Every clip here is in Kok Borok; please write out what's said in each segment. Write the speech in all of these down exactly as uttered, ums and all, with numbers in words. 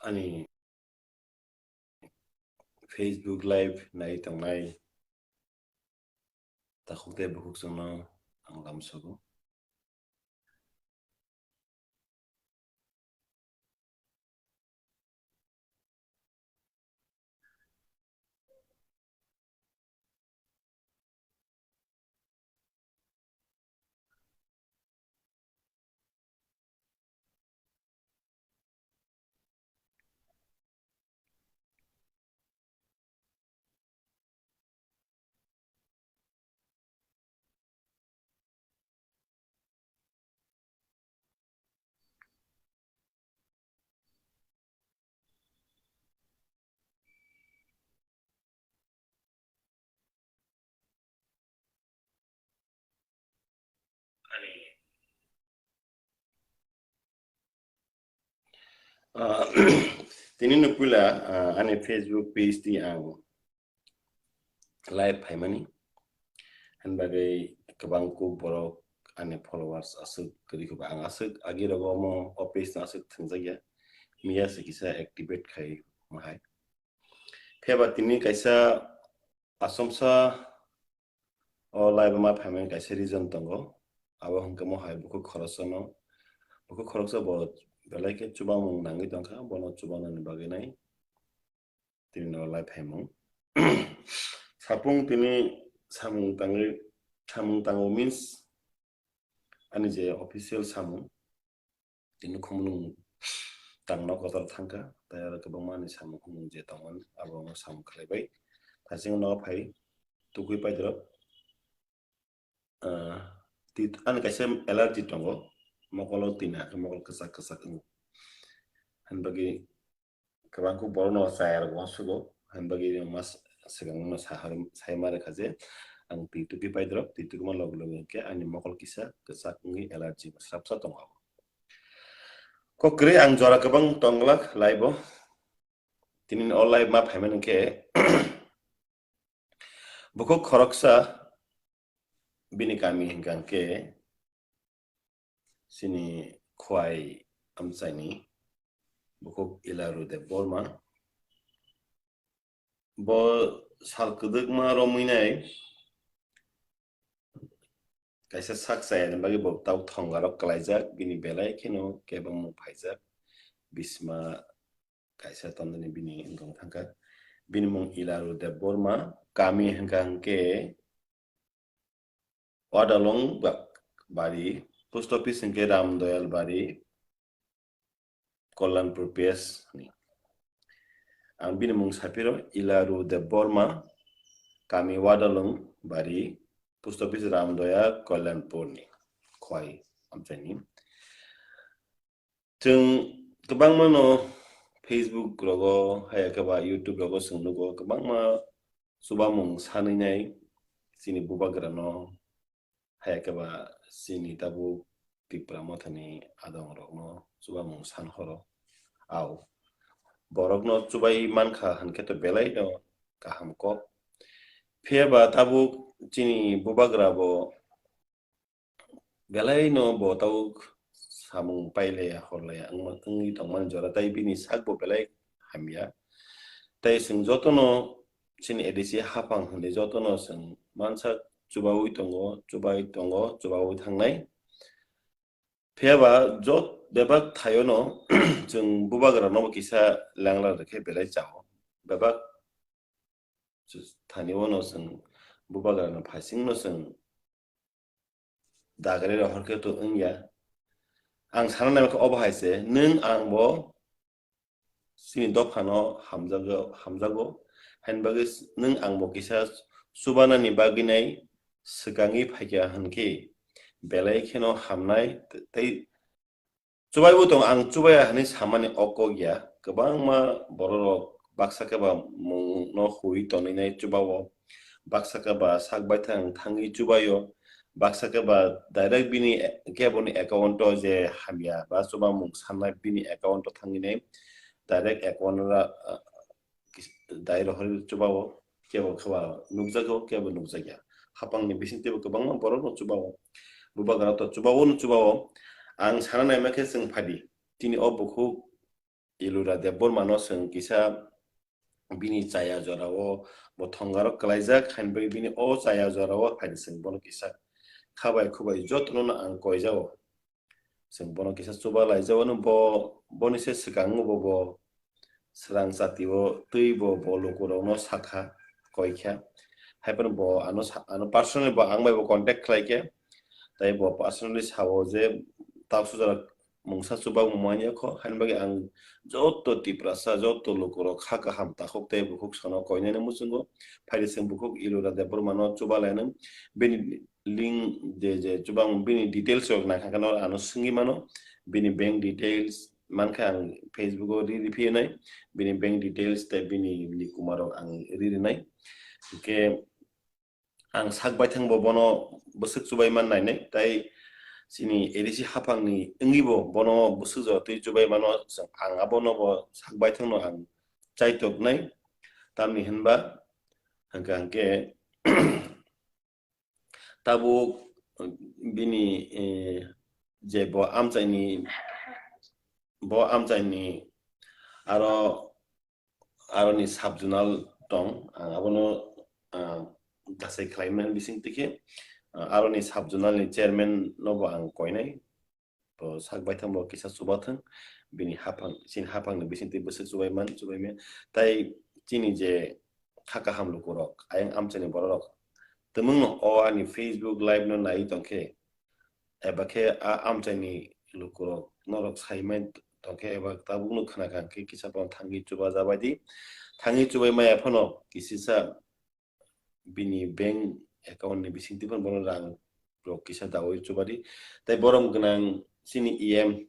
ani Facebook live nai tongnai takhuk tei bukhuk chwngno ang lamsogo. Ah, tini no puila, ah, ani Facebook page di ang live phaimani. Hwnbagwi kwbang kuk borok ani followers aswk kwrwi khe ba ang aswk agi rogo omo o page no aswk thwngjakya. Miya se kisa activate khai ma hai. Phiya ba tini kaisa asomsa o live ma phaimani kaisa reason tongo. Abo hwnkhe mo hai bukhuk khoroksa no, bukhuk khoroksa bo belai khe chubamung nangwi tongkha, bono chubanani bagwi nai tini no live phaimung. Sapung tini samung tangwi, samung tango means ani je official samung, tini khumulwng tangno kotor thangkha, tei aro kwbangma ani samung khumulwng je tongmani, abo no samung khlaibai. Thasing no phai tukui paidrop, ah, ti-, ani kaisa allergy tongo, mokolo twi na khe mokol kwchak kwchak wngo. Hwnbagwi kwbangkuk borokno chaya rok uansugo, hwnbagwi mas-, swkangno sahar-, sai ma rwkha je ang twi tukui paidrop, twi tukuma loge loge hwnkhe ani mokol kisa kwchak wngwi allergy swrapsa tongo. Kok kwrwi ang jora kwbang tongglak live-o. Tini o live ma phaimani hwnkhe bukhuk khoroksa bini kami hwnkha hwnkhe chini Khwai amchaini bukhuk Ilaru Debbarma. Bo sal kwdwkma romwi nai kaisa sak chayani bagwi bo tabuk thongarok kwlaijak, bini belai kheno kebengmung phaijak. Bisma kaisa tongmani bini wngkang thangkha. Bini mung Ilaru Debbarma, kami hwnkha hwnkhe Wadalong ba-, bari, post office hwnkhe Ramdoyal bari, Kollanpur P S ni. Ang bini mung saphiro Ilaru Debbarma, kami Wadalong bari, post office Ramdoyal, Kollanpur ni, Khwai amchaini. Chwng kwbangma no Facebook rogo, haya khe ba YouTube rogo chwng nugo, kwbangma chubamung sanwi nai chini bubagra no, haya khe ba chini tabuk Tipra Mothani adong rok no chubamung san horo. Au, borok no chubai mankha hwnkhe to belai no kaham kok. Phiya ba tabuk chini bubagra bo belai no bo tabuk samung pailaya horlaya wngma, wngwi tongmani jora, tei bini sak bo belai hamya. Tei chwng jotono chini A D C haphang hwnwi jotono chwng mansak chubaui tongo, chubai tongo, chubaui thangnai. Phiya ba jot bebak thaio no chwng bubagra no bo kisa lengla rwkhe belai chao. Bebak thani o no chwng bubagra no phaising no chwng dagre rohor khe to wngya. Ang sana nai khe obo hai se, nwng ang bo chini dophano hamjago, hamjago. Hain bagwi nwng ang bo kisa chubanani bagwi nai swkangwi phaikha hwnkhe belai kheno hamnai tei Chubaibo tongo, ang chubaya hwnwi samani o kok ya. Kwbangma bororok baksa khe ba mungno hui tonwi nai chubao, baksa khe ba sak baithang thangwi chubaio, baksa khe ba direct bini e-, keboni account-o je hamya ba chubamung sannai bini account-o thangwi nai direct account-o ra-, dai rohorwi chubao, kebo khe ba nukjago, kebo nukjakya. Hapangni bisingtwibo kwbangma borokno chubao. Bubagra to chubao no chubao. Ang sana naima khe chwng phadi. Chini o bukhuk Ilura Debbarma no chwng kisa bini chaya jora o bo thongarok kwlaijak, haini bagwi bini o chaya jora o phaidi chwng bono kisa khabai khubai jotono no ang koijao. Chwng bono kisa chuba laijao, ano bo, boni se swkango bo, bo swrang chati o twi bo, bo lukurokno sakha, koikha. Haiphano bo ano sa-, ano personally bo ang bai bo contact khlaikha. Tai bo personally sao je, "Taksu jora mungsa chuba manya kho," haini bagwi ang joto Tiprasa, joto lukurok kha kaham takhuk tei bukhuk sono koinani muchungo phaidi chwng bukhuk Ilura Debbarma no chuba lainani. Bini link je, je chuba bini details rok naikha kheno ano swngwi mano, bini bank details mankha ang Facebook o ri, ri phinai, bini bank details tei bini nikuma rok ang ri rinai. Hwnkhe ang sak baithang bo bono bwswk chubai man nainai, tai chini A D C haphangni wngwi bo bono bwswk jora twi chubai mano, ang abono bo sak baithang no ang chaitok nai, tamni hinba hwnkha hwnkhe tabuk bini, eh, je bo amchaini, bo amchaini aro, aroni sub-zonal tong, ang abono, ah, jasai khlaimani bising twi khe, ah, aroni sub-zonal ni chairman no bo ang koinai. Bo sak baithang bo kisa chubathang, bini haphang, chini haphangni bisingtwi bwswk chubai man, chubai maya. Tai chini je kha kaham lukurok, ayang amchaini bororok, twmwngno o ani Facebook live no naiwi tongkhe, eba khe a amchaini lukurok norok sai man tongkhe, eba tabukno khna kha khe kisa phano thangwi chuba jabaidi, thangwi chubai maya phano kisisa bini bank account ni bisingtwi phano bono rang rok kisa dawi chubadi. Tai borom gwnang chini E M,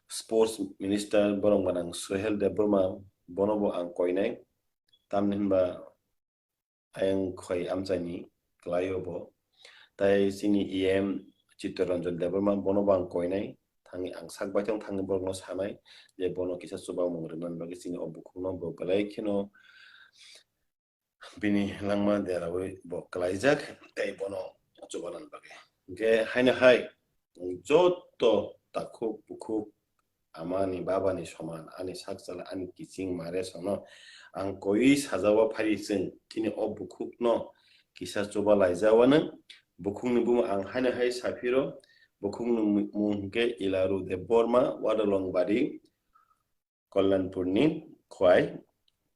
sports minister borom gwnang Sohel Debbarma, bono bo ang koinai. Tamni hinba ayang khoi amchaini kwlaio bo. Tai chini E M Chittaranjan Debbarma, bono bo ang koinai. Thangwi ang sak baithang thangwi borokno sanai je bono kisa chubamung rwna bagwi chini o bukhukno bo belai kheno bini langma derawi bo kwlaijak, tei bono chubanan bagwi. Hwnkhe haino hai joto takhuk bukhuk amani babani soman, ani sakchala, ani kiching mare sono ang koi sajao phari chwng chini o bukhukno kisa chuba laijawano. Bukhukni bumo ang haino hai saphiro, bukhukni mung hwnkhe Ilaru Debbarma, Wadalongbari, Kalyanpurni khwai,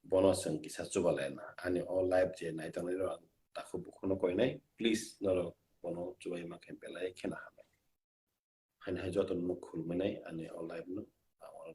bono chwng kisa chuba laina. Ani o live je naitongnai rok ang takhuk bukhukno koinai, please norok bono chubai ma khe belai kheno hamnai. Haino hai jotono khulumani ani o live no ang oro